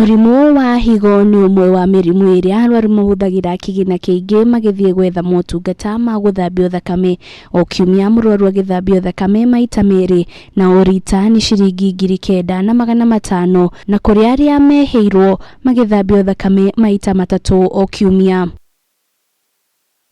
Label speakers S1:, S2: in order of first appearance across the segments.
S1: Mũrimũ wa higo nĩ ũmwe wa mĩrimũ ĩrĩa arwaru mahũthagĩra kĩgĩna kĩingĩ magĩthiĩ gwetha motungata ma gũthambio thakame. O kiumia mũrwaru agĩthambio thakame maita merĩ na o rita nĩ ciringi 9,500 na kũrĩ arĩa mehĩirwo magĩthambio thakame maita matatũ o kiumia.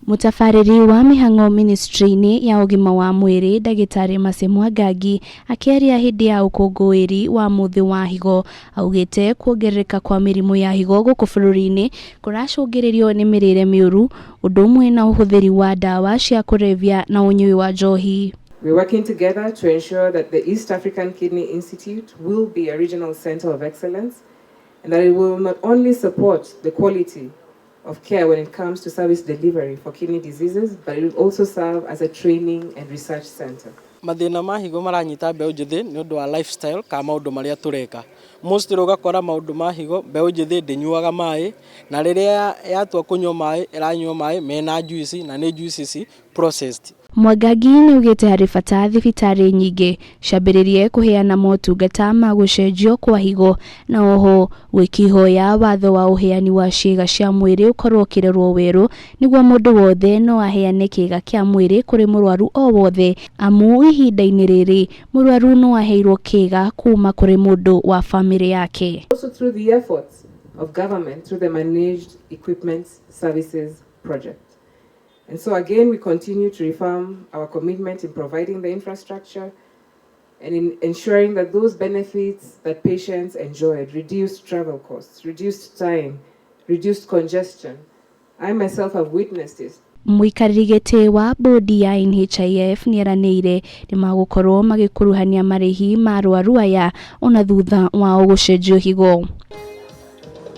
S1: Mũtabarĩri wa mĩhang'o ministry-inĩ ya ũgima wa mwĩrĩ ndagĩtarĩ Mercy Mwangangi akĩaria hĩndĩ ya ũkũngũĩri wa mũthĩ wa higo augĩte kuongerereka kwa mĩrimũ ya higo gũkũ bũrũri-inĩ kũracũngĩrĩrio nĩ mĩrĩre mĩũru ũndũ ũmwe na ũhũthĩri wa ndawa cia kũrebia na ũnyui wa njohi.
S2: We're working together to ensure that the East African Kidney Institute will be a regional center of excellence and that it will not only support the quality of care when it comes to service delivery for kidney diseases, but it will also serve as a training and research center.
S3: Mathĩna ma higo maranyita mbeũ njĩthĩ nĩ ũndũ wa lifestyle kana maũndũ marĩa tũreka. Mostly ũgakora maũndũ ma higo, mbeũ njĩthĩ ndĩnyuaga maĩ, na rĩrĩa yatua kũnyua maĩ, ĩranyua maĩ mena juice, na nĩ juice ici processed.
S1: Mwangangi nĩaugĩte harĩ bata thibitarĩ nyingĩ ciambĩrĩrie kũheana motungata ma gũcenjio kwa higo na oho gwĩkihoya watho wa ũheani wa ciĩga cia mwĩrĩ ũkorwo ũkĩrorwo werũ nĩguo mũndũ wothe no aheane kĩĩga kĩa mwĩrĩ kũrĩ mũrwaru o wothe amu ihinda-inĩ rĩrĩ mũrwaru no aheirwo kĩĩga kuma kũrĩ mũndũ wa bamĩrĩ yake.
S2: Also through the efforts of government through the Managed Equipment Services Project. And so again, we continue to reaffirm our commitment in providing the infrastructure and in ensuring that those benefits that patients enjoyed, reduced travel costs, reduced time, reduced congestion. I myself have witnessed it.
S1: Mũikarĩri gĩtĩ wa bodi ya NHIF nĩeranĩire nĩmagũkorwo magĩkuruhania marĩhi ma arwaru aya ona thutha wao gũcenjio higo.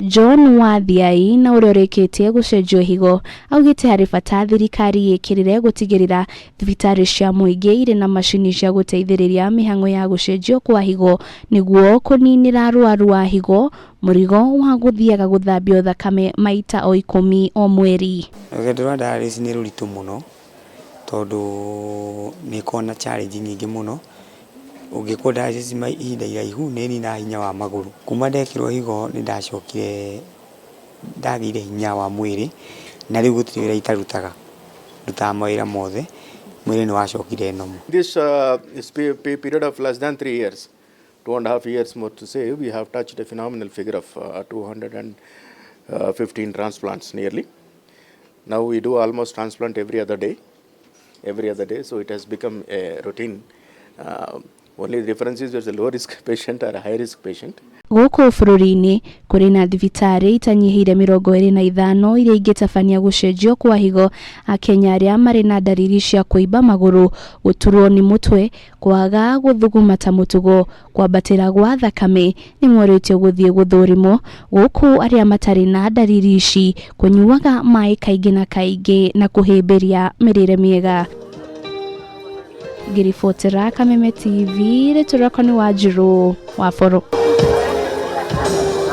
S1: John Wathiai na ũrĩa ũrĩkĩtie gũcenjio higo augĩte harĩ bata thirikari ĩkĩrĩre gũtigĩrĩra thibitarĩ cia mũingĩ irĩ na macini cia gũteithĩrĩria mĩhang'o ya gũcenjio kwa higo nĩguo kũninĩra arwaru a higo mũrigo wa gũthiaga gũthambio thakame maita o 10 o mweri.
S4: Rũgendo rwa dialysis nĩ rũritũ mũno tondũ nĩ ĩkoragwo na challenge nyingĩ mũno. Ũngĩkwo dialysis ihinda iraihu nĩ ĩninaga hinya wa magũrũ. Kuma ndekĩrwo higo nĩ ndacokire ndagĩire hinya wa mwĩrĩ na rĩu gũtirĩ wĩra itarutaga, ndutaga mawĩra mothe, mwĩrĩ nĩ wacokire normal.
S5: This period of less than 3 years, 2.5 years more to say, we have touched a phenomenal figure of 215 transplants nearly. Now we do almost transplant every other day, so it has become a routine. Only the difference is there's a low risk patient or a high risk patient.
S1: Gũkũ bũrũri-inĩ kũrĩ na thibitarĩ itanyihĩire 25 iria ingĩtabania gũcenjio kwa higo. Akenya arĩa marĩ na ndariri cia kũimba magũrũ, gũturwo nĩ mũtwe, kwaga gũthuguma ta mũtugo, kwambatĩra gwa thakame nĩmorĩtio gũthiĩ gũthũrimwo, gũkũ arĩa matarĩ na ndariri ici kũnyuaga maĩ kaingĩ na kaingĩ na kũhĩmbĩria mĩrĩre mĩega. Ngĩribotera Kameme TV, rĩtwa rĩakwa nĩ Wanjirũ wa Boro.